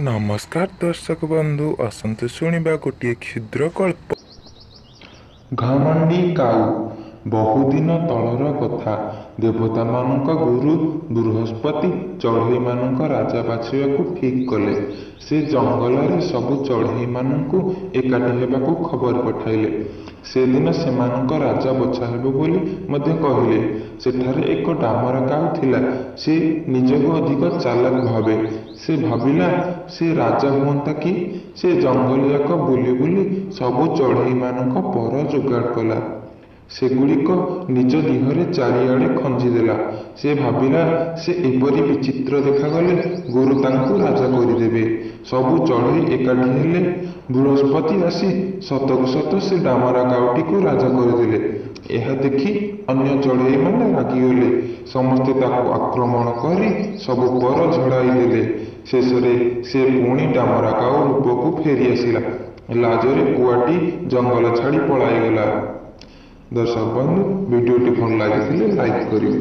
ନମସ୍କାର ଦର୍ଶକ ବନ୍ଧୁ, ଆସନ୍ତୁ ଶୁଣିବା ଗୋଟିଏ କ୍ଷୁଦ୍ର ଗଳ୍ପ। ଘମଣ୍ଡି କାଉ। ବହୁଦିନ ତଳର କଥା। ଦେବତାମାନଙ୍କ ଗୁରୁ ବୃହସ୍ପତି ଚଢ଼େଇମାନଙ୍କ ରାଜା ବାଛିବାକୁ ଠିକ୍ କଲେ। ସେ ଜଙ୍ଗଲରେ ସବୁ ଚଢ଼େଇମାନଙ୍କୁ ଏକାଠି ହେବାକୁ ଖବର ପଠାଇଲେ। ସେଦିନ ସେମାନଙ୍କ ରାଜା ବଛାହେବ ବୋଲି ମଧ୍ୟ କହିଲେ। ସେଠାରେ ଏକ ଡାମରା କାଉ ଥିଲା। ସେ ନିଜକୁ ଅଧିକ ଚାଲାକ୍ ଭାବେ। ସେ ଭାବିଲା, ସେ ରାଜା ହୁଅନ୍ତା କି? ସେ ଜଙ୍ଗଲଯାକ ବୁଲି ବୁଲି ସବୁ ଚଢ଼େଇମାନଙ୍କ ପର ଯୋଗାଡ଼ କଲା। ସେଗୁଡ଼ିକ ନିଜ ଦିହରେ ଚାରିଆଡ଼େ ଖଞ୍ଜିଦେଲା। ସେ ଭାବିଲା, ସେ ଏପରି ବିଚିତ୍ର ଦେଖାଗଲେ ଗୁରୁ ତାଙ୍କୁ ରାଜା କରିଦେବେ। ସବୁ ଚଢ଼େଇ ଏକାଠି ହେଲେ। ବୃହସ୍ପତି ଆସି ସତକୁ ସତ ସେ ଡାମରା କାଉଟିକୁ ରାଜା କରିଦେଲେ। ଏହା ଦେଖି ଅନ୍ୟ ଚଢ଼େଇମାନେ ରାଗିଗଲେ। ସମସ୍ତେ ତାକୁ ଆକ୍ରମଣ କରି ସବୁ ପର ଝଡ଼ାଇଦେଲେ। ଶେଷରେ ସେ ପୁଣି ଡାମରା କାଉ ରୂପକୁ ଫେରିଆସିଲା। ଲାଜରେ କୁଆଟି ଜଙ୍ଗଲ ଛାଡ଼ି ପଳାଇଗଲା। ଦର୍ଶକ ବନ୍ଧୁ, ଭିଡ଼ିଓଟି ଭଲ ଲାଗିଥିଲେ ଲାଇକ୍ କରିବେ।